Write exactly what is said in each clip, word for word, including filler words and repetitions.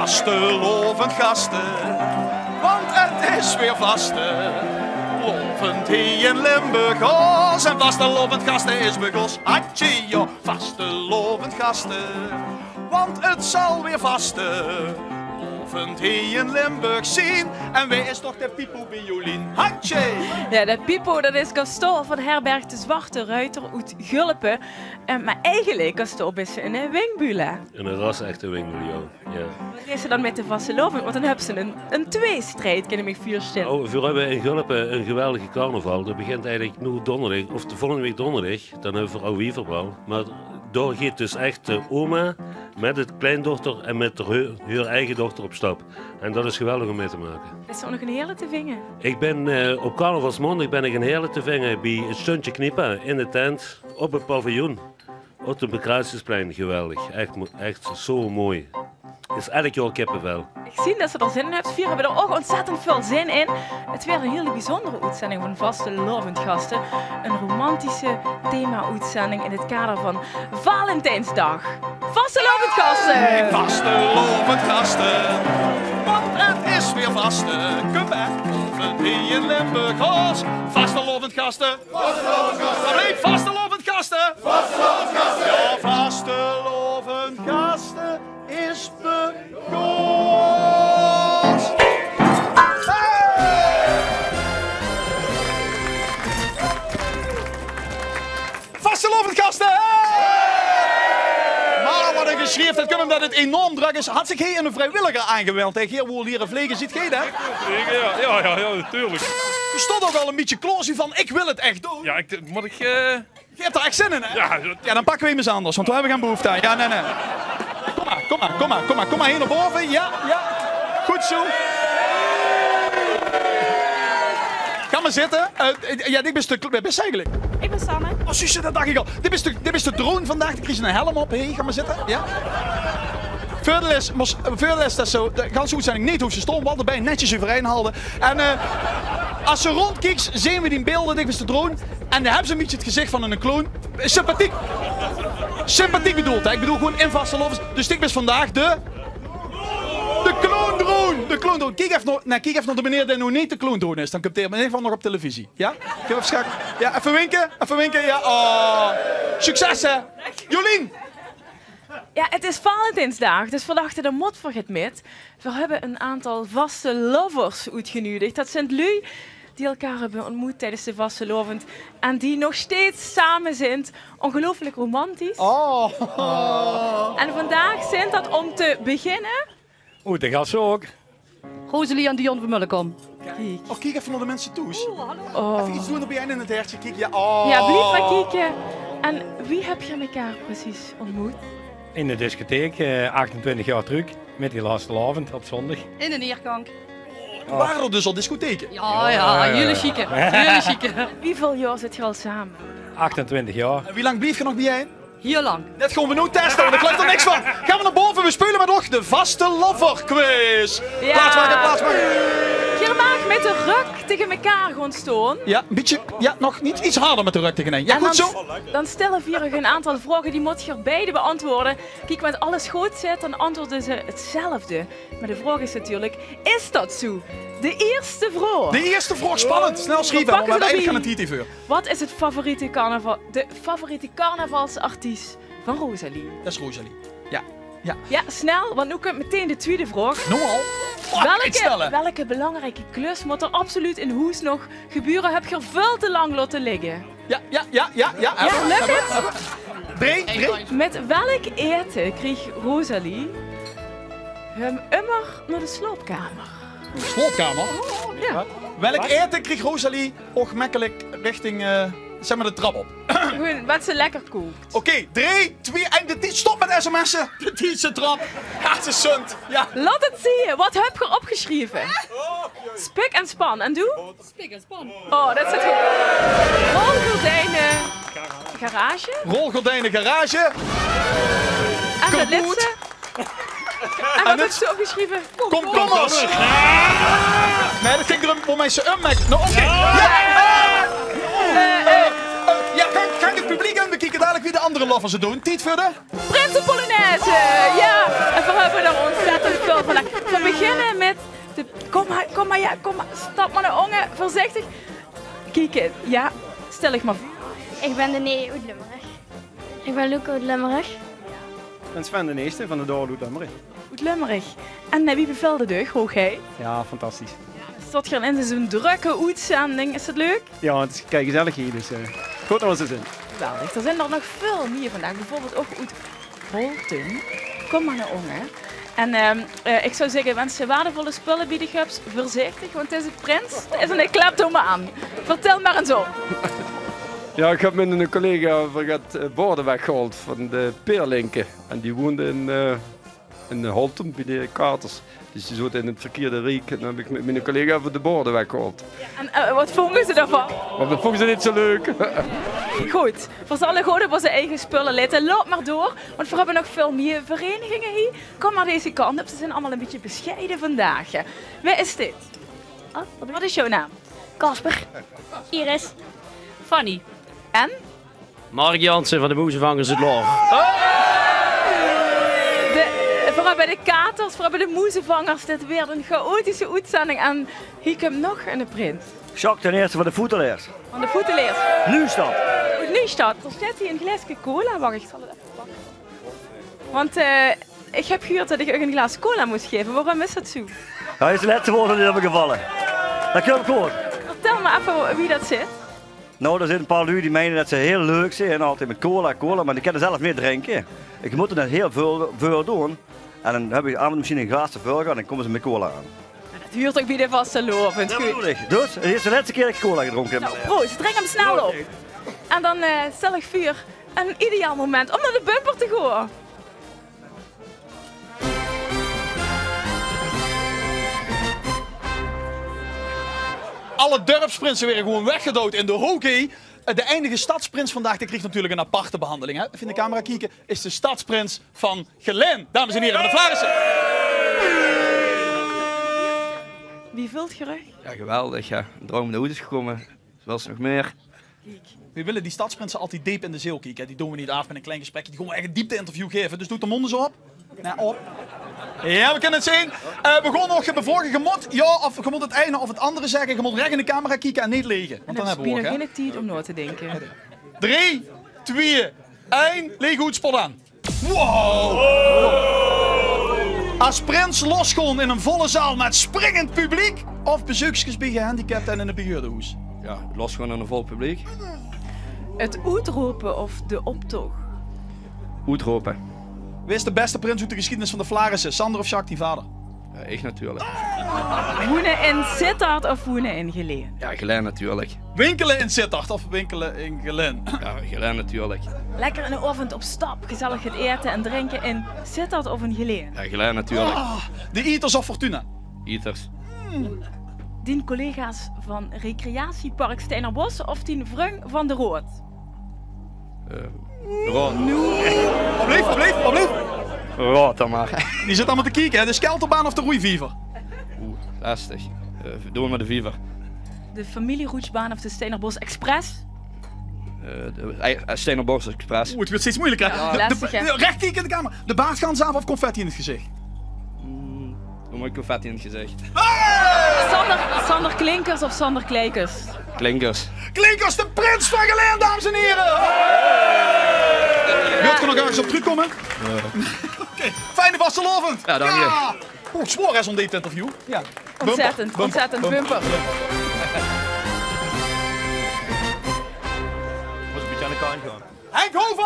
Vastelaovend gaste, want 't is weer vaste. Laovend hie in Limburg, os en vastelaovend gaste is begós. Hatsje, jao, vastelaovend gaste, want 't zal weer vaste. Laovend hie in Limburg zien, en wae is toch de pipo bie Jolien? Hatsje! Jao, de pipo, dat is Gaston van herberg De Zwarte Ruiter oet Gulpe. Eh, mer eigelik, Gaston, bis se 'ne, eh, wingbule. 'Ne ras-echte wingbule, jao. Jao. Wat deis se dan mit de vastelaovend? Want dan höbs se 'ne, 'ne tweestried, kin ich mich veurstelle. Oh, veer höbbe in Gulpe 'ne geweldige carnaval. Dat begint eigelik noe donderdig, of de volgende waek donderdig. Dan höbbe veer Aw Wieverbal. Mer dao geit dus ech de oma mit 't kleindochter en mit häör, häör eige dochter op stap. En dat is geweldig óm mit te make. Is d'r ouch nog 'n heerle te vinge? Ich bin, eh, op carnavalsmaondig bin ich 'n heerle te vinge bie 't Stuntje Kniepa in de tent op 't paviljoen. Op 't Pancratiusplein, geweldig. Ech mo-, ech zo mooi. Is eder jaor kippevel. Ich zeen dat se d'r zin in höbs. Veer höbbe d'r ouch óntzèttend väöl zin in. 't Weurt 'n hiel bezunjere oetzending van Vastelaovend Gaste. 'n Romantische thema-oetzending in 't kader van Valentijnsdaag. Vastelaovend Gaste! Vastelaovend Gaste, want 't is weer vaste. Kom mer, laovend hie in Limburg, os. Vastelaovend Gaste. Vastelaovend gaste! Allee, vastelaovend gaste! Vastelaovend gaste! Jao, vastelaovend gaste is begós! Hey! Vastelaovend gaste! Hey! Mer wat 'n gesjrief, dat kump ómdat 't enorm drök is. Haet zich hie 'ne vriewilliger aangemeld, hè? Hie wool liere vlege, zeet geer dat? Jao, jao, jao, jao, natuurlik. Geer staot ouch al 'n bietje klaor, zoe van: ich wil 't ech doon. Jao, ich, mót ich, eh, Geer höb d'r ech zin in, hè? Jao, dat... Jao, dan pakke v'r emes anders, want v'r höbbe gein behoefte aan. Jao, nae, nae. Kom mer, kom mer, kom mer, kom mer, kom mer hie nao bove. Jao, jao. Good zoe. Gaon mer zitte. Eh, jao, dit bis de, wae bis se eigelik? Ich bin Sanne. Oh, zuus se, dat dach ich al. Dit bis de, dit bis de drone vandaag, die kriegs 'ne helm op. Hè, gaon mer zitte. Jao. Veurdeil is, mós, veurdeil is dat se de ganse oetzending neet hoofs te staon, waal d'rbie, netjes euverein halde. En, eh, es se róndjkieks, zeen v'r die beelde, dich bis de drone. En dan höbs se 'n bietje 't gezich van 'ne clown. Sympathiek. Sympathiek bedoeld, hè? Ich bedoel gewoen in vastelaovends. Dus dich bis vandaag de, de clown-drone. De clown-drone. Kiek effe nao, nae, kiek effe nao de meneer dae noe neet de clown-drone is. Dan kump 'r in eder geval nog op televisie. Jao? Kiek effe sjaak. Jao, effe winke. Effe winke. Jao. Oh. Succes, hè? Jolien! Jao, 't is Valentijnsdaag, dus veer dachte, dao mót v'r get mit. Veer höbbe 'n aantal vastelovers oetgenuuedig. Dat zint luuj die elkaar höbbe óntmoet tiedes de vastelaovend en die nog steeds same zint. Óngeluifelik romantisch. Oh. En vandaag zint dat, óm te beginne, oeh, de gaste ouch. Rosalie en Dion van Mullekom. Kiek. Oh, kiek effe nao de minse thoes. Oeh, hallo. Oh. Effe get doon op je en in 't hertje. Kiek, jao. Oh. Jao, blief mer kieke. En wie höb geer mekaar precies óntmoet? In de discotheek, eh, achtentwintig jaor trök, mit die vastelaovend op zóndig. In de Neergank. Toen wore d'r dus al discotheke. Jao, jao, hiel sjieke. Hiel sjieke. Wieväöl jaor zit geer al same? Achtentwintig jaor. En wie lang blief geer nog bie-ein? Hiel lang. Det gaon v'r noe teste, want ich geluif d'r niks van. Gaon v'r nao bove, v'r speule mit nog de Vastelover-quiz. Jao. Plaatsmaker, plaatsmaker. Geer maag mit de rök taenge mekaar gaon staon. Jao, e bietje. Jao, nog neet. Iets harder mit de rök taenge ein. Jao, good zoe. En dan, dan stelle v'r uch 'n aantal vraoge, die mót geer beide beantwoorde. Kiek, want alles good zit, dan antwoorde ze 'tzelfde. Mer de vraog is natuurlik, is dat zoe? De ierste vraog. De ierste vraog, spannend. Snel sjrieve, want v'r höbbe eigelik gein tied hieveur. Wat is 't favoriete carnaval, de favoriete carnavalsartiest van Rosalie? Det is Rosalie. Jao. Jao. Jao, snel, want noe kump meteen de twiede vraog. Noe al? Fuck, welke, snel, hè? Welke belangrieke klus mót d'r absoluut in hoes nog gebeure? Höb geer väöl te lang laote ligke? Jao, jao, jao, jao, jao. Jao, lök 't? Drie, drie. Mit welk aete kreeg Rosalie häöm ummer nao de slaopkamer? Slaopkamer? Jao. Welk aete kreeg Rosalie ouch mekkelik richting, eh, zeg mer, de trap op? Gewoon wat ze lekker kookt. Oké, drie, twie, ein, de tied stop mit sms'e. De tied zit d'rop. Jao, ze zunt. Jao. Laot 't zieë. Wat höb geer opgesjreve? Spik en span. En doe? Spik en span. Oh, det zit good. Rolgordijnen garage. Rolgordijnen garage. En det lètste. En wat höbs se opgesjreve? Komkommers. Nae, det ging d'rum wo se ze ummaak. Noe, oké. Jao. Eh, eh, jao, kan, kan 't publiek effe bekieke dalik wie de anger lovers 't doon? Tied veur de Prinsepolonaise! Jao, en veer höbbe d'r óntzèttend väöl van. Kom maar, kom maar, ja, kom maar. Stap maar naar ónger, veurzichtig. Kiek, ja, stel dich maar veur. Ich bön Danae oet Lömmerich. Ich bön Loeke oet Lömmerich. En Sven d'n Ierste van de Dorde oet Lömmerich. Oet Lömmerich. En, eh, wie bevèlt 't uch, hoeëgheid? Ja, fantastisch. Staot geer in zoe'n drökke oetzending, is dat leuk? Ja, 't is kei gezellig hie, dus, eh, good det v'r hie zeen. Geweldig. D'r zeen d'r nog väöl mieë vandaag, bieveurbeeld ouch oet Holten. Kom maar naar ónger. En, ehm, eh, ich zou zègke, wens se waardevolle spulle bie dich höbs, veurzichtig, want deze prins is 'ne kleptomaan. Vertèl maar ens op. Ja, ich höb mit 'ne collega höbbe v'r get, eh, borde weggehaold van de Peerlinke. En die woonde in, eh, in Holten bie de Katers. Dus die zote in 't verkierde riek. En dan höb ich mit mien collega veur de borde weggehaold. Ja, en, eh, wat vónge ze daovan? Want dat vónge ze neet zo leuk. Good, v'r zalle good op ózze eige spulle lètte. Loup maar door, want v'r höbbe nog väöl mieë vereniginge hie. Kom maar deze kant op, ze zeen allemaol 'n bietje besjeie vandaag. Wae is dit? Oh, wat is jouw naam? Casper. Iris. Fanny. En? Mark Jansen van de Moezevangers oet Laor. De, veural bie de Katers, veural bie de Moezevangers, dit weurt 'n chaotische oetzending en hie kump nog 'ne prins. Jacques d'n Ierste van de Foetelaers. Van de Foetelaers? Nuujsjtad. Oet Nuujsjtad. D'r steit hie 'n glaeske cola. Wach, ich zal 't effe pakke. Want, eh, ich höb gehuurd det ich uch ein glaas cola mós gaeve. Waorum is det zoe? Hae is de lètste waore neet opgevalle. Det kump good. Vertèl mer effe wie det zit. Nou, d'r zeen ein paar luuj die meine det ze hiel leuk zeen en altied mit cola, cola, mer die kinne zelf neet drinke. Ich mót d'r net hiel väöl veur doon. En dan höb ich aan, mesjien ein glaas te väöl gehad, dan kómme ze mit cola aan. Mer det huurt ouch bie de vastelaovend. Det bedoel ich. Dus, 't is de lètste kier det ich cola gedrónke höb. Nou, proost, drink 'm snel op. En dan, eh, stèl ich veur ein ideaal moment óm nao de bumper te gaon. Alle dörpsprinse waere gewoon weggedouwd in de hook. Eh, de einige stadsprins vandaag, dae krieg natuurlik ein aparte behanjeling, hè. Effe in de camera kieke, is de stadsprins van Gelaen, dames en hiere, van de Flaarisse. Wie veult geer uch? Ja, geweldig, ja. Ein droum in oet is gekómme. Wils se nog mieë? Kiek. Veer wille die stadsprinse altied deep in de zeel kieke, hè. Die doon v'r neet aaf mit ein klein gesprekske. Die gaon v'r ech ein diepte-interview gaeve. Dus doot de mónd ins op. Ja, op. Ja, v'r kinne 't zeen. Eh, v'r gaon nog bevraoge. Geer mót ja of geer mót 't eine of 't anger zègke. Geer mót rech in de camera kieke en neet liege. Want dan höbbe v'r ouch, hè, geine tied óm nao te dinke. Drie, twieë, ein. Leg oet, spot aan. Wow! Es prins losgaon in ein volle zaal mit springend publiek of bezeukskes bie gehandicapte en in 't bejaardehoes? Ja, losgaon in ein vol publiek. 't Oetrope of de optoch? Oetrope. Wae is de bèste prins oet de gesjiedenis van de Flaarisse? Sander of Jacques, dien vader? Ja, ich natuurlik. Woene in Sittard of woene in Gelaen? Ja, Gelaen natuurlik. Winkele in Sittard of winkele in Gelaen? Ja, Gelaen natuurlik. Lekker in de aovend op stap, gezellig get aete en drinke in Sittard of in Gelaen? Ja, Gelaen natuurlik. Ah, de Ieters of Fortuna? Ieters. Dien collega's van recreatiepark Steinerbos of dien vrung van de Raod? Eh, Raod. Wat blief, wat blief, wat blief? Raod dan mer. Die zitte allemaol te kieke, hè? De Skelterbaan of de Roeiviever? Oeh, lestig. Eh, doon mer de Viever. De Familieroetsjbaan of de Steinerbos Express? Eh, de, eh, Steinerbos Express. Oeh, 't weurt steeds meujelieker, hè? Ja, lestig, hè? Rech kieke in de camera. De baard gans aaf of confetti in 't gezich? Doon mer confetti in 't gezich. Sander, Sander Klinkers of Sander Kleikers? Klinkers. Klinkers, de prins van Gelaen, dames en hiere! Wilt geer nog örges op trökkómme? Oké, fijne vastelaovend! Ja, dank je. Oeh, zwaor is óm dit interview. Ja. Ontzettend, ontzettend bumper. Mós ein bietje aan de kantj gaon. Henk Hoover!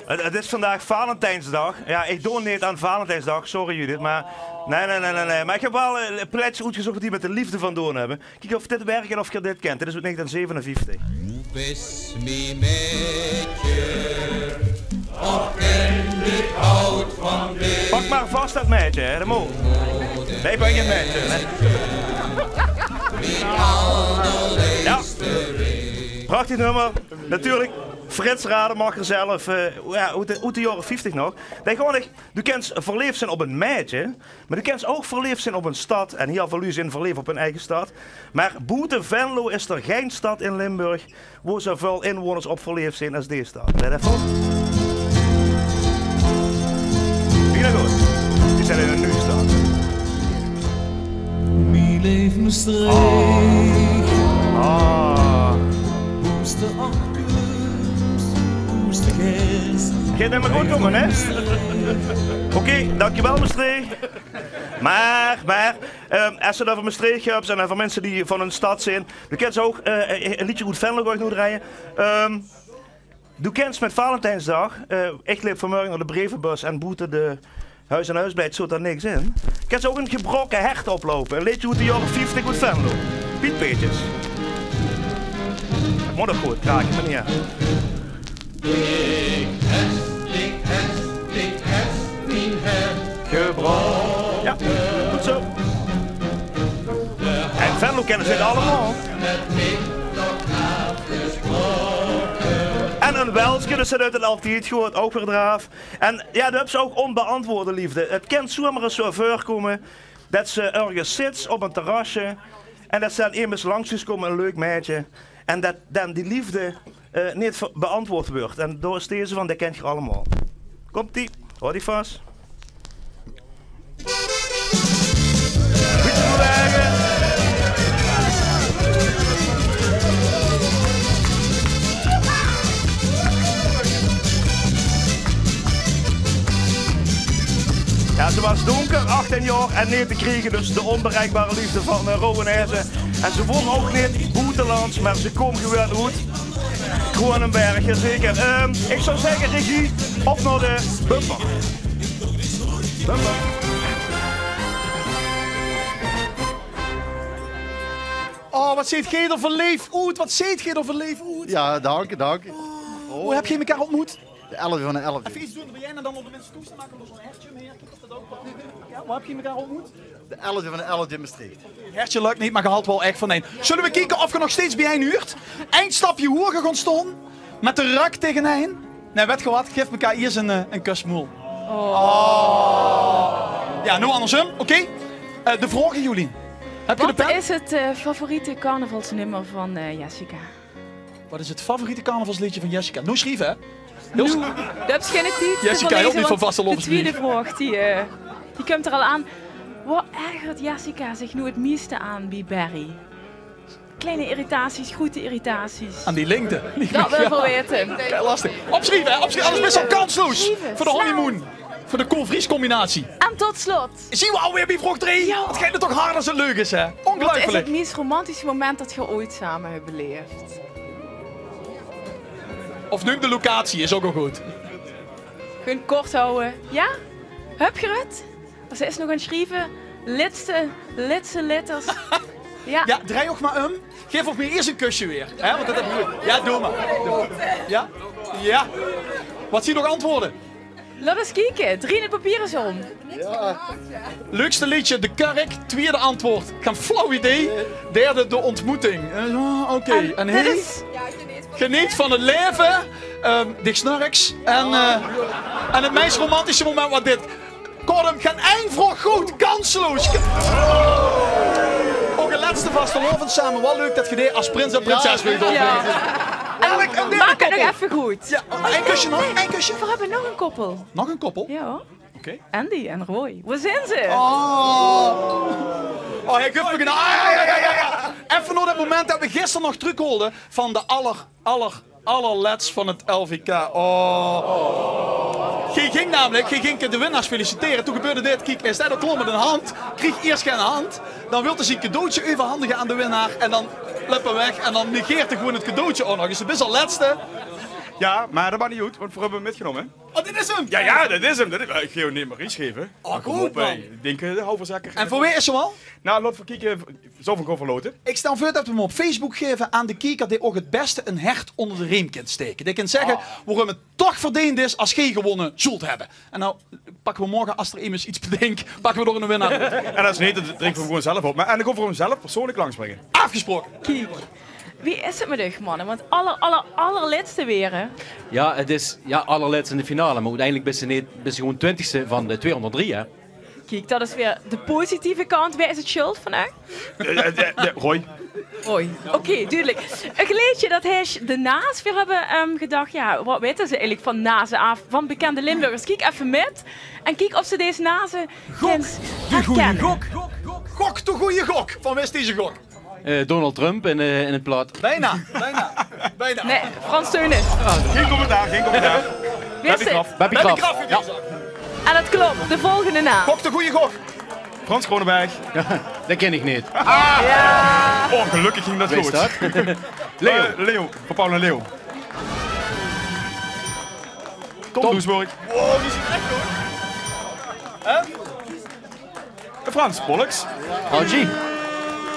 't, 't is vandaag Valentijnsdag. Ja, ich doon neet aan Valentijnsdag, sorry Judith, mer nae, nae, nae, nae, nae. Mer ich höb waal, eh, plaetje oetgezóch die mit de leefde van doon höbbe. Kiek of dit wirk en of geer dit kint. Dit is oet negentien zevenenvieftig. Doe bis mien maedje, och kind, ich haoj van dich. Pak mer vas det maedje, hè, det mót. Nae, ich bön gein maedje, hè. Ja. Prachtig nummer. Natuurlik, Frits Rademacher zelf, eh, ja, oet de, oet de jaore vieftig nog. Dae gewoon ech, doe kins verleef zeen op ein maedje, mer doe kins ouch verleef zeen op ein stad. En hiel väöl luuj zeen verleef op hun eige stad. Mer boete Venlo is d'r gein stad in Limburg wo zoväöl inwoners op verleef zeen es dees stad. Let effe op. Hiel good. Die zeen in ein nuuj Leef Mestreech. Ah. Hoeste Arkus, hoeste Gers. Geit 't mer good kómme, hè? Oké, dankjewel, Mestreech. Mer, mer, ehm, es se 't euver Mestreech höbs en euver minse die van ein stad zeen, dan kins se ouch, eh, ein leedje oet Venlo nog drejje. Ehm, Doe kins mit Valentijnsdaag, eh, ich leep vanmorge nao de brevebus en boete de Huis aan Huis Blijd zoot d'r niks in. Kins se ouch ein Gebroke Hert oploupe. Ein leedje oet de jaore vieftig oet Venlo. Piet Peetjes. Mót ouch good kraake, meneer. Jao, good zo. En Venlo kinne ze 't allemaol. En ein welske, dus det is altied good, ouch weer draaf. En jao, dan höbs se ouch ónbeantwoorde leefde. 't Kin zoemer ins zo veurkómme det se örges zits op ein terrasje en det se dan emes langs zuus kómme, ein leuk maedje, en det dan die leefde, eh, neet ver-, beantwoord wuuert. En dao is deze van, dae kint geer allemaol. Kómt-ie, haoj dich vas. Jao, ze waas dónker, achtien jaor en neet te kriege, dus de ónbereikbare leefde van, eh, Rowan Heijzen. En ze woon ouch neet boetelands, mer ze kump gewoon oet Kroonenberg, jazeker. Ehm, ich zou zègke, regie, op nao de bumper. Bumper. Oh, wat zeet geer d'r verleef oet. Wat zeet geer d'r verleef oet. Jao, dank, dank. Oh, wie höb geer mekaar óntmoet? De elfde van de elfde. Effe get doon, d'r bie ein en dan op de minse toes te make, door zo'n hertje óm haer. Kiek of det ouch kan. Jao, wie höb geer mekaar óntmoet? De elfde van de elfde in Mestreech. Hertje lök neet, mer geer haet waal ech van ein. Zulle v'r kieke of geer nog steeds bie-ein huurt? Ein stapje hoeger gaon staon. Mit de rök taenge-ein. Nae, wèt geer waat? Gaef mekaar iers ein, eh, ein kus moel. Oh. Jao, noe angersóm. Oké. Eh, de vraoge, Jolien. Höb geer de pen? Wat is het, eh, favoriete carnavalsnummer van, eh, Jessica? Wat is het favoriete carnavalsleedje van Jessica? Noe sjrieve, hè? Noe, doe höbs geine tied te verleze, want de twiede vraog, die, eh, die kump d'r al aan. Wo ergert Jessica zich noe 't meiste aan bie Barry? Kleine irritaties, groete irritaties. Aan die lengte. Det wille v'r weite. Kei lastig. Opsjrieve, hè? Opsjrieve, anders bis se al kansloos veur de honeymoon. Veur de Kool-Vries combinatie. En tot slot. Zeen v'r alweer bie vraog drie? Jao. 't Geit noe toch harder es 't leuk is, hè? Ongeluifelik. Wat is 't meis romantische moment det geer ooit same höb beleef? Of neum de locatie, is ouch al good. Gewoon kort hawwe. Jao? Höb geer 't? Ze is nog aan 't sjrieve. Lètste, lètste letters. Jao. Jao, drej ouch mer óm. Gaef ouch mer iers ein kusje weer. Hè? Want det höb ich... Jao, doot mer. Jao? Jao. Wat zeen nog antwoorde? Laot ós kieke. Drie in 't papier is óm. Leukste leedje, De Kurk. Twiede antwoord, gein flauw idee. Derde, De Ontmoeting. Eh, jao, oké. En, en dit hie? Is Geneet van 't laeve. Ehm, dich snurks. En, eh, en 't meis romantische moment waas dit. Kortom, gein ein vraog good. Kansloos. Ouch 'n lètste vastelaovend same. Waal leuk det geer dae es prins en prinses wilt opnemen. Jao. En maak 't nog effe good. Jao, ein kusje nog, ein kusje. Veer höbbe nog ein koppel. Nog ein koppel? Jao. Oké. Andy en Roy. Wo zeen ze? Oh. Oh, hae guft mich 'n... Ah, jao, jao, jao, jao. Effe nao det moment det v'r gister nog trökholde van de aller, aller, allerlèts van 't L V K. Oh. Geer gingt namelik, geer gingt de winnaars felicitere. Toen gebeurde dit. Kiek, hae steit al klaor mit 'n hand. Krieg iers gein hand. Dan wilt 'r zien cadeautje euverhandige aan de winnaar. En dan löp 'r weg en dan negeert 'r gewoon 't cadeautje ouch nog ins. De bis al lètste. Jao, mer det maak neet oet, want veer höbbe 'm mitgenómme. Oh, dit is 'm! Jao, jao, det is 'm. Det is, eh, ich gaon 'm neet mie ins gaeve. Oh, good, man. Ich dink, eh, de houverzekker. En veur wae is 'm al? Nou, laot v'r kieke. Zölle v'r 'm gewoon verlote? Ich stel veur det v'r 'm op Facebook gaeve aan de kieker dae ouch 't bèste 'n hert ónger de reem kint staeke. Dae kint zègke waorum 't toch verdeend is es geer gewónne zólt höbbe. En nou pakke v'r morge, es d'r emes get bedink, pakke v'r d'r 'ne winnaar oet. En es neet, dan drinke v'r 'm gewoon zelf op. Mer, en dan gaon v'r 'm zelf persoonlik langs bringe. Aafgesproke. Kiek. Wie is 't mit uch, manne? Want aller, aller, allerlètste weer, hè? Jao, 't is, jao, allerlètste in de finale, mer oeteindelik bis se neet, bis se gewoon twintigste van de tweehóngerddrie, hè? Kiek, det is weer de positieve kant. Wae is 't sjöld van uch? Eh, eh, eh, eh, Roy. Roy. Oké, dudelik. E gleedje det hae de naze weer höbbe, ehm, gedach. Jao, waat weite ze eigelik van naze aaf, van bekènde Limburgers? Kiek effe mit. En kiek of ze dees naze kins herkènne. Gok, de gooj gok. Gok, de goeie gok. Van wae is deze gok? Eh, Donald Trump in, eh, in 't plat. Bijna, bijna, bijna. Nae, Frans Theunisz. Gein commentaar, gein commentaar. Beppie Kraft. Beppie Kraft. Jao. En det klop, de volgende naam. Gok, de goeie gok. Frans Groenenberg. Jao, det kin ich neet. Ah! Jao. Oh, gelökkig ging det good. Wae is det? Leo. Eh, Leo, van Paul en Leo. Tom Doesburg. Wow, die is ech good. Hè? Frans Pollux. Haji.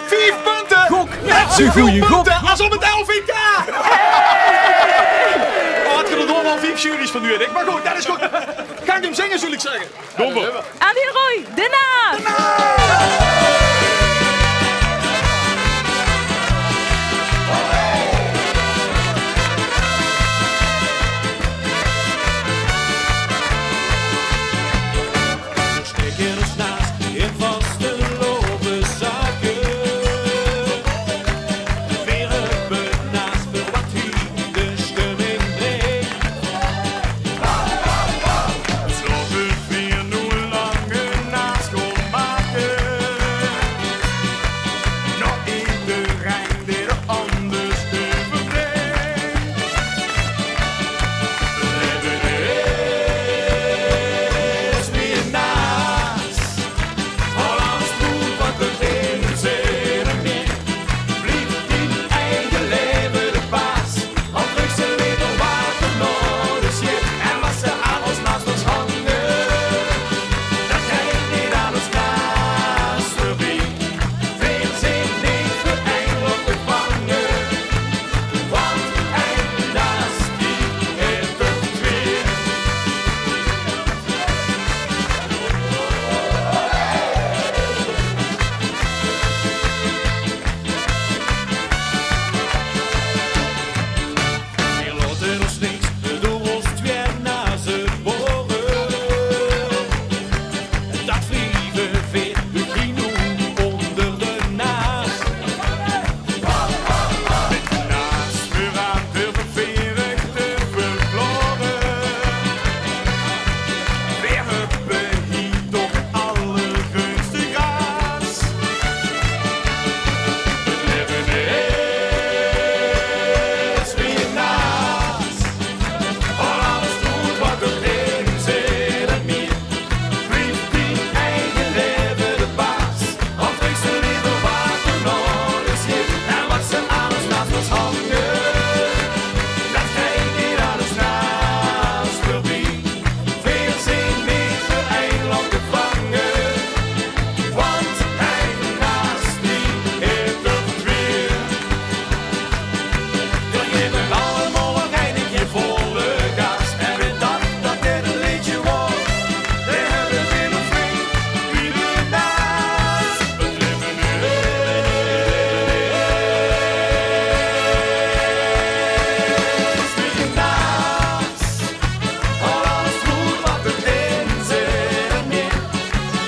Vief punte! Gok! Net zoe good punte es op 't L V K! Oh, had geer d'r dao waal vief jury's van nuuedig. Mer good, det is good. Gaon ich 'm zinge, zal ich zègke. Dónger. Andy Roy, de naam! Veer stèkke ós naas in vastelaoveszake. Veer höbbe naas veur wat hie de stemming dreeg. Dus laot veer noe lange naas gaon make. Nao ederein dae d'r anders euver dink. Leef is wie 'n naas. Al alles doon wat d'r in zin haet. Blief dien eige laeve de baas. Al trèks se lekker water nao de sjip en waas se aan ós naas bliefs hange. Dan geit neet aan ós naas veurbie. Veer zeen neet veur ein lot gevange, want ein naas die haet d'r twieë. Veer laote ós niks door ós twieë naze bore. Dat wrieve veer hie noe ónger de naas. Mit naas veuraan durve veer te verklaore. Veer höbbe hie toch 't allergeunste graas. 't Laeve is wie 'n naas. Al alles doon wat d'r in zin haet. Blief dien eige laeve de baas. Al trèks se lekker water nao de sjip en waas se aan ós naas bliefs hange. Dan geit neet aan ós naas veurbie. Veer zeen neet veur ein lot gevange, want ein naas die haet d'r twieë. Veer gaeve allemaol nog ein kier volle gaas. En veer dachte dat dit 'n leedje waor. Veer höbbe veer nog vrie wie de naas. 't Laeve is wie 'n naas. Al alles doon wat d'r in zin haet.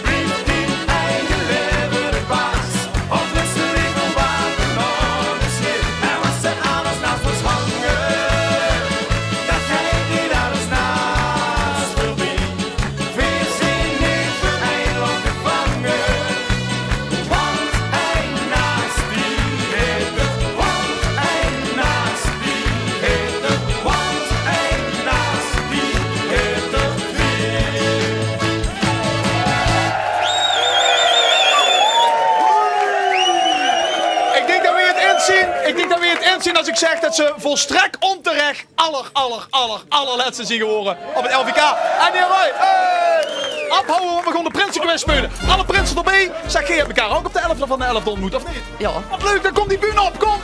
Blief dien eige laeve de baas. Al trèks se lekker water nao de sjip en waas se aan ós naas bliefs hange. Dan geit neet aan ós naas veurbie. Veer zeen neet veur ein lot gevange, want ein naas die haet d'r, want ein naas die haet d'r, want ein naas die haet d'r twieë. Ich dink dat veer 't ins zeen, ich dink dat veer 't ins zeen es ich zègk dat ze volstrek ónterech aller, aller, aller, allerlètste zien gewore op 't L V K. En hie, hoi, hey! Ophawwe, want veer gaon de prinsequiz speule. Alle prinse d'rbie. Zèk, geer höb mekaar ouch op de elfde van de elfde óntmoot, of neet? Jao. Wat leuk, dan kóm die bühne op, kóm.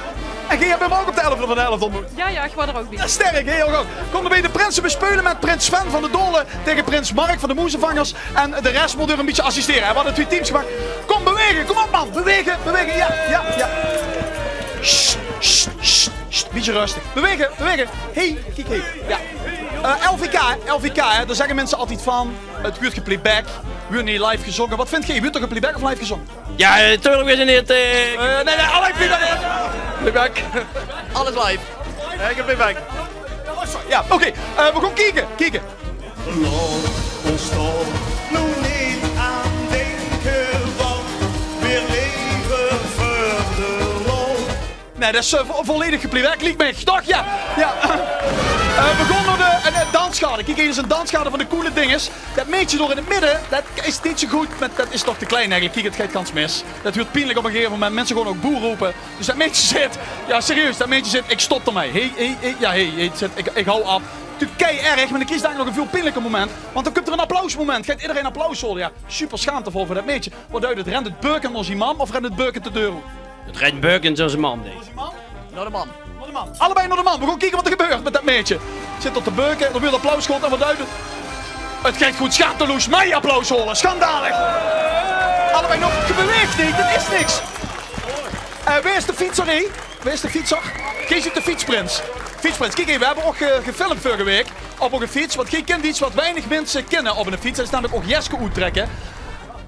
En geer höb häöm ouch op de elfde van de elfde óntmoot. Jao, jao, ich waor d'r ouch bie. Jao, sterk, hè, jao. Kóm d'rbie, de prinse bespeule mit prins Sven van de Dole taenge prins Mark van de Moezevangers. En de res mót d'r e bietje assistere, hè. Veer hadde twieë teams gemaak. Kóm, bewaege, kóm op, man. Bewaege, bewaege. Jao, jao, jao. Sst, sst, sst. Sst, bietje röstig. Bewaege, bewaege. Hey, kiek, hey. Jao. Eh, L V K, hè, L V K, hè. Dao zègke minse altied van, 't weurt geplayback, weurt neet live gezónge. Wat vindj geer? Weurt d'r geplayback of live gezónge? Jao, eh, natuurlik weurt 't neet, eh, eh, nae, nae, allein playback. Playback. Alles live. Jao, ich höb playback. Jao, oké. Eh, veer gaon kieke, kieke. Laot ós dao noe neet aan dinke, want veer En det is, eh, vo-, volledig gepleegd. Liek mich, toch? Jao. Jao. Eh, veer gaon nao de, eh, de dansgarde. Kiek, hie is ein dansgarde van de coole dinges. Det meidje dao in 't midde, det is neet zo good, mer det is toch te klein eigelik. Kiek, 't geit gans mis. Det wuuert pienlik op ein gegaeve moment. Minse gaon ouch boe rope. Dus det meidje zaet, jao, serieus, det meidje zaet: "Ik stop d'rmei. Hey, hey, hey, jao, hey, hey," zaet, "ik, ik hou op." Toen kei erg, mer dan kriegs se eigelik nog ein väöl pienliker moment. Want dan kump d'r ein applausmoment. Geit ederein applaus haole. Jao, super schaamtevol veur det meidje. Waat duit 't? Rent 't beukend nao zien mam of rent 't beukend de deur oet? 't Rent beukend nao zien mam, dink ich. Nao de mam. Nao de mam. Allebei nao de mam. Veer gaon kieke waat d'r gebeurt mit det meidje. Zit dao te beuke, d'r wuuert applaus gehaold en waat duit 't? 't Geit good, schaamteloos. Mei applaus haole. Schandalig. Allebei nog. Ge beweegt neet, det is niks. Eh, wae is de fietser, hè? Wae is de fietser? Geej zeet de fietsprins. Fietsprins. Kiek, hè, veer höbbe ouch, eh, gefilmp veurige waek op ein fiets. Want geej kint get waat weinig minse kinne op ein fiets. Det is namelik ouch jeske oettrèkke.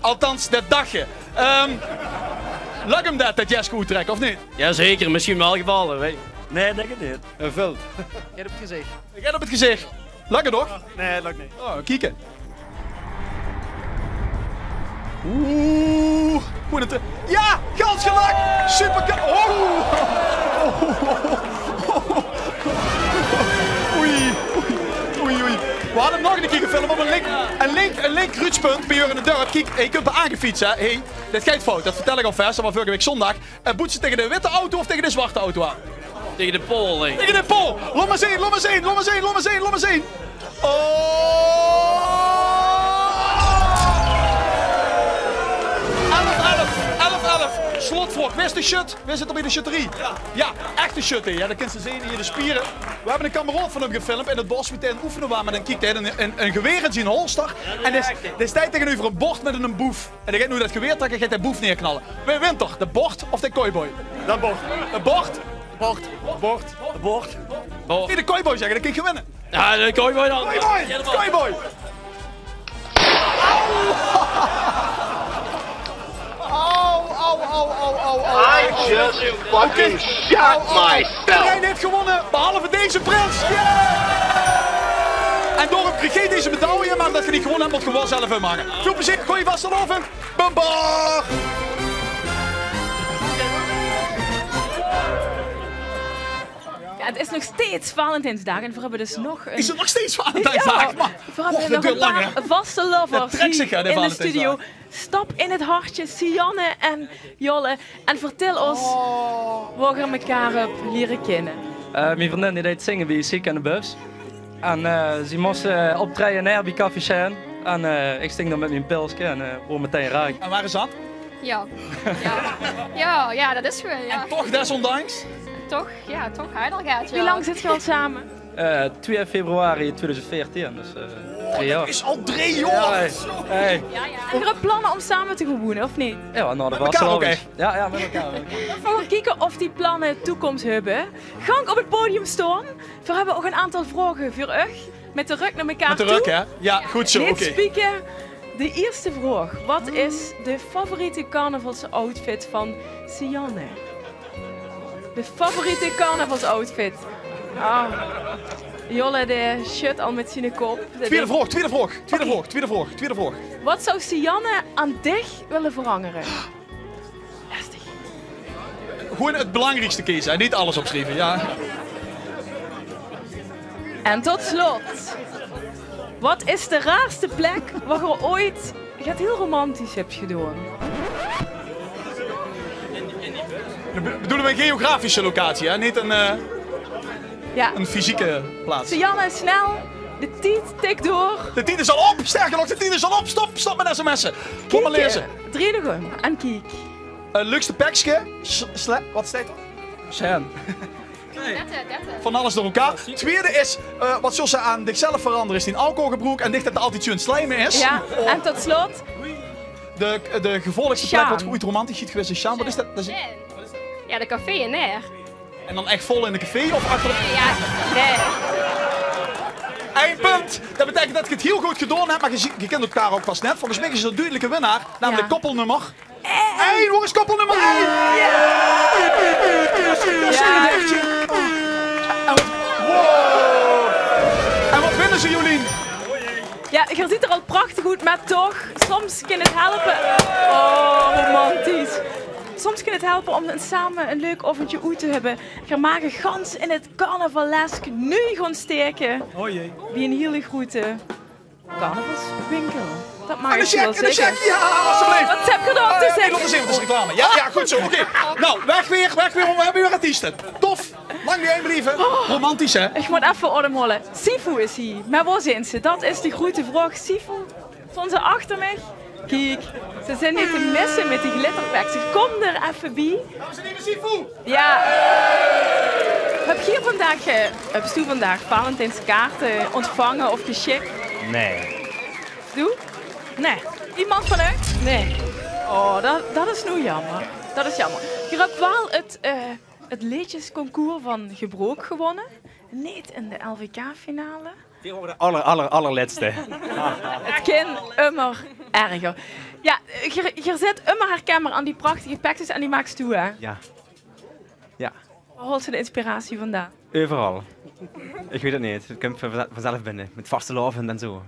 Althans, det dach geej. Ehm, lök 'm det, det jeske oettrèkke, of neet? Jazeker, misschien wel gevallen, weet ik. Nae, dink 't neet. Ein veld. Get op 't gezich. Get op 't gezich. Lök 't nog? Nae, lök neet. Oh, kieke. Oeh. Hoe het, eh, jao, gans gelök. Super ge-, oh. Oei, oei, oei, oei. Veer hadde 'm nog ein kier gefilmp op ein link, ein link, ein link kruuspunt bie eur in 't dörp. Kiek, ich höb aangefiets, hè. Hey, det geit fout. Det vertèl ich alvas, det waas veurige waek zóndig. Eh, boets se taenge de witte auto of taenge de zwarte auto aan? Taenge de paol, dink ich. Taenge de paol! Laot mer zeen, laot mer zeen, laot mer zeen, laot mer zeen, laot mer zeen! Oh! Elf elf, elf elf. Slotvraog. Wae is de sjöt? Wae zit d'r bie de sjötterie? Jao, echte sjöt, hè. Jao, det kins se zeen, hie de spiere. Veer höbbe eine kameraod van 'm gefilmp in 't bos, wie dae aan 't oefene waas, mer dan kiek hae ein, ein, ein gewaer in zien holster. En dae, dae steit taengeneuver ein bord mit ein boef. En dae geit noe det gewaer trèkke, geit dae boef neerknalle. Wae wint d'r? De bord of de cowboy? De bord. De bord? Bord. Bord. Bord. Bord. Nae, de cowboy zègke, dan kins se winne. Jao, de cowboy dan. Cowboy! Jao, de bord. Cowboy! Au! Au, au, au, au, au, au. I just fucking shot myself. Oké. Au, au, au. Ederein haet gewónne, behalve deze prins. Yay! En daorum krieg geej deze medaille, mer ómdet geej neet gewónne höb, mót geej 'm waal zelf inmake. Väöl plezeer, gooje vastelaovend. Bumper! Jao, 't is nog steeds Valentijnsdaag en veer höbbe dus nog ein... Is 't nog steeds Valentijnsdaag? Jao, man. Veer höbbe nog ein paar vastelaovers hie in de studio. Stap in 't hartje, Sianne en Jolle. En vertèl ós wo geer mekaar höb liere kinne. Eh, mien vriendin die deit zinge bie Siek aan de Bus. En, eh, zie mós, eh, optraeje neer bie Café Sjaan. En, eh, ich sting dao mit mien pilske en, eh, woort metein raak. En waor is det? Jao. Jao. Jao, jao, det is gewoon, jao. En toch, desondanks? Toch, jao, toch harder gaon, jao. Wie lang zit geer al same? Eh, twieë februari twieëdoezend veertien, dus, eh, drie jaor. Oh, det is al drie jaor! Jao, hey. Hey. Jao, jao. En höb geer planne óm same te gaon woene, of neet? Jao, nao de vastelaovend. Mit mekaar ouch, hè? Jao, jao, mit mekaar ouch. Veer gaon kieke of die planne toekóms höbbe. Gank op 't podium staon. Veer höbbe ouch ein aantal vraoge veur uch. Mit de rök nao mekaar toe. Mit de rök, hè? Jao, good zoe, oké. Neet spieke. De ierste vraog. Waat is de favoriete carnavalsoutfit van Sianne? De favoriete carnavalsoutfit. Ah. Jolle, dae sjudt al mit ziene kop. Twiede vraog, twiede vraog, twiede vraog, twiede vraog, twiede vraog. Waat zou Sianne aan dich wille verangere? Lastig. Gewoon 't belangriekste keze en neet alles opsjrieve, jao. En tot slot, waat is de raarste plek wo geer ooit get hiel romantisch höb gedaon? Dan be-, bedoele v'r 'n geografische locatie, hè? Neet 'n, eh, 'n fysieke plaats. Sianne, snel. De tied tik door. De tied is al op. Sterker nog, de tied is al op. Stop, stop mit sms'en. Kom mer leze. Drei dich óm en kiek. Eh, leukste pekske. S-, sle-, waat steit d'r? Sjen. Van alles door elkaar. Twiede is, eh, waat zóws se aan dichzelf verangere, is dien alcoholgebroek en dich det d'r altied zoe'n slijme is. Jao, en tot slot? De, de gevaarlikste plek waat geer oeit romantisch zeet gewaes is Sjaan. Waat is det? Det is... Jao, de café in Naer. En dan ech vol in de café of achter? Jao, nae. Ein punt. Det beteikent det geer 't hiel good gedaon höb, mer geer zie-, geer kint elkaar ouch pas net. Volges mich is d'r 'ne dudelike winnaar, namelik koppelnummer ein. Wo is koppelnummer ein? Jao. En waat, wow. En waat winne ze, Jolien? Jao, geer zeet d'r al prachtig oet, mer toch, soms kin 't helpe. Oh, romantisch. Soms kin 't helpe um same e leuk aovendje oet te höbbe. Geer maag gans in 't carnavalesk noe gaon staeke. O jee. Wie 'n hiele groete carnavalswinkel. Dat maag ich waal zègke. Jao, alsjeblieft. Wat höb geer dao te zègke? Reclame. Jao, jao, good zoe. Oké. Nou, weg weer, weg weer, want we höbbe weer artieste. Tof. Lang bie-ein blieve. Romantisch, hè? Ich mót effe aodemhaole. Sifu is hie. Mer wo zeen ze? Dat is de groete vraog. Sifu. Stoon ze achter mich? Kiek, ze zeen neet te misse mit die glitterpekskes. Kóm d'r effe bie. Dames en heren, Sifu! Jao. Höb geer vandaag, eh, höbs doe vandaag Valentijnskaarte óntvange of gesjik? Nae. Doe? Nae. Iemes van uuch? Nae. Oh, dat, dat is noe jaomer. Dat is jaomer. Geer höb waal 't, eh, 't leedjesconcours van Gebrook gewónne. Neet in de L V K-finale. Veer waore de aller, aller, allerlètste. 't Kin ummer erger. Jao, geer, geer zeet ummer herkenbaar aan die prachtige pekskes en die maaks doe, hè? Jao. Jao. Wo haols se de inspiratie vandaan? Euveral. Ich weit 't neet. 't Kump van, vanzelf binne. Mit vastelaovend en zoe. Jao,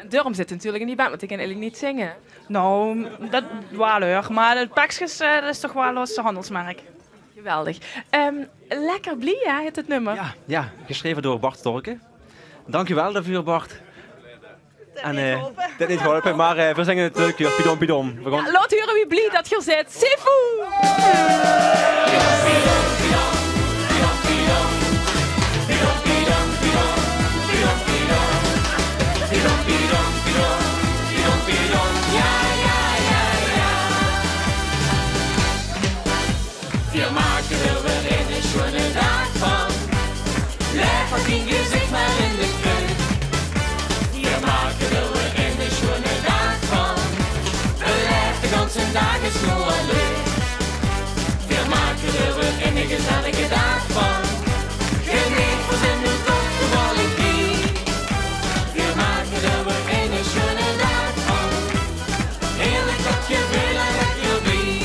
en daorum zits se natuurlik in die band, want ich kin eigelik neet zinge. Nou, dat waal, huur. Mer de pekskes, eh, dat is toch waal ós handelsmerk. Geweldig. Ehm, Lekker Blie, hè, hèt 't nummer. Jao, jao, gesjreve door Bart Storken. Dank uch waal daoveur, Bart. En, eh, 't haet neet geholpe, mer, eh, veer zinge 't leuk, jao. Pidom, pidom. Veer gaon... Jao, laot hure wie blie dat geer zeet. Sifu! Veer make d'r weer eine sjoene daag van. Laef dien gezich mer in de kruuk. Veer make d'r weer eine sjoene daag van. Belaef de ganse daag, is noe al leuk. Veer make d'r weer eine gezellige daag van. Geneet, veer zeen noe toch toevallig hie. Veer make d'r weer eine sjoene daag van. Heerlik, dat geveul höb ich d'rbie.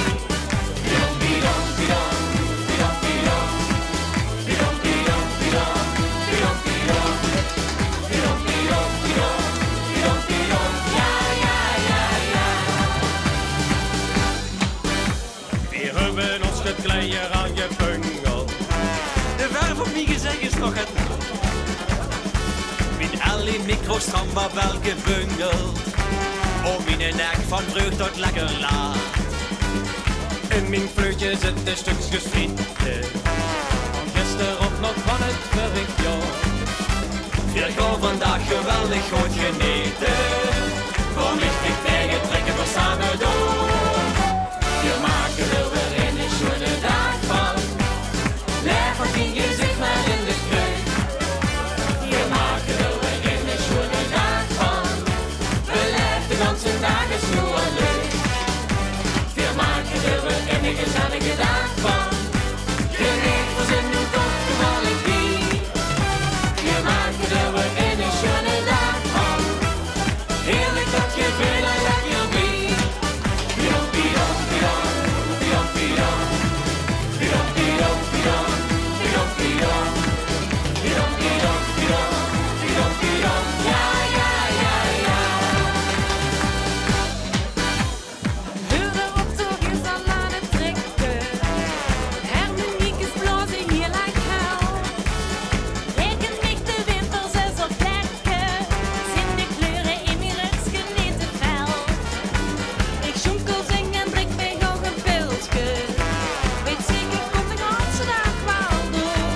Veer höbbe ós gekleier aangepungeld. De verf op mien gezich is nog get. Mien L E micro stram waal gebungeld. O, miene nek van vreugd tot lekker laat. In mien fleutje zitte stökskes friete. Van gister of nog van 't vörig jaor. Veer gaon vandaag geweldig good genete. Kóm ich dich taenge, trèkke veer same door. Veer make d'r weer eine sjoene daag van. Laef dien gezich mer in de kruuk. Veer make d'r weer eine sjoene daag van. Belaef de ganse daag, is noe al leuk. Veer make d'r weer eine gezellige daag van. Geneet, veer zeen noe toch toevallig hie. Veer make d'r weer eine sjoene daag van. Heerlik, dat geveul höb ich d'rbie. Pidom, pidom, pidom, pidom, pidom. Pidom, pidom, pidom, pidom, pidom. Pidom, pidom, pidom, pidom, pidom, pidom. Jao, jao, jao, jao. Heur op, toch is al aan 't trèkke. Hermeniekes blaoze hiel erg hel. Raeken mich de winters ins op plekke. Zeen de kleure in mien rökske neet te fel. Ich sjónkel, zing en drink mich nog e pilske. Weit zeker, kóm de ganse daag waal door.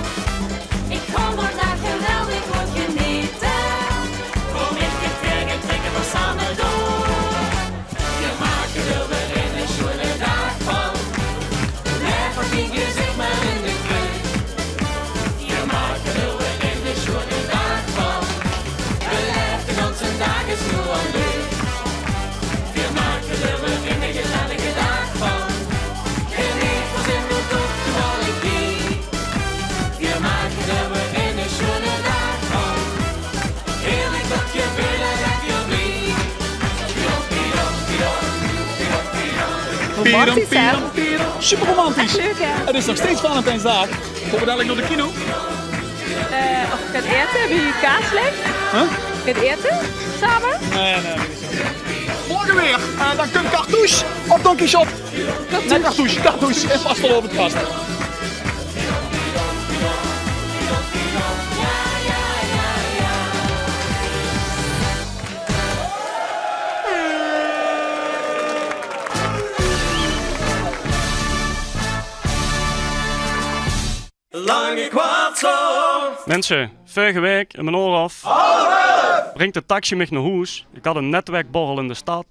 Ich gaon vandaag geweldig good genete. Kóm ich dich taenge, trèkke veer same door. Veer make d'r weer eine sjoene daag van. Laef dien gezich mer in de kruuk. Veer make d'r weer eine sjoene daag van. Belaef de ganse daag, is noe al leuk. Veer make d'r weer eine gezellige daag van. Geneet, veer zeen noe toch toevallig hie. Veer make d'r weer eine sjoene daag van. Heerlik, dat geveul höb ich d'rbie. Romantisch, hè? Super romantisch. Echt leuk, hè? Het is nog steeds Valentijnsdaag. Gaon we dadelijk naar de kino? Eh, of gaon aete bie Kaaslicht? Huh? Gaon aete same? Nee, nee, nee. Morgen Weer. En dan kump Cartouche op Don Quichotte. Nae, Cartouche, Cartouche. En vastelaovend vast. Lange Kwatsel. Minse, veurige waek in mien oor of bringk de taxi mich nao hoes. Ik had 'n netwerkborrel in de stad.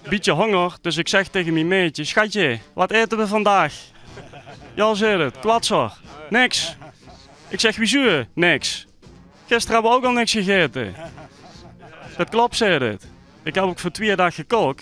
Bietje honger, dus ik zeg tege mien maedje: "Schatje, wat aete we vandaag?" "Jao," zeet 't, "kwatser." "Niks." Ik zeg: "Wiezoe niks? Gister hebbe we ouk al niks gegaete." "Dat klop," zeet 't. "Ik heb ouk veur twieë daag gekook."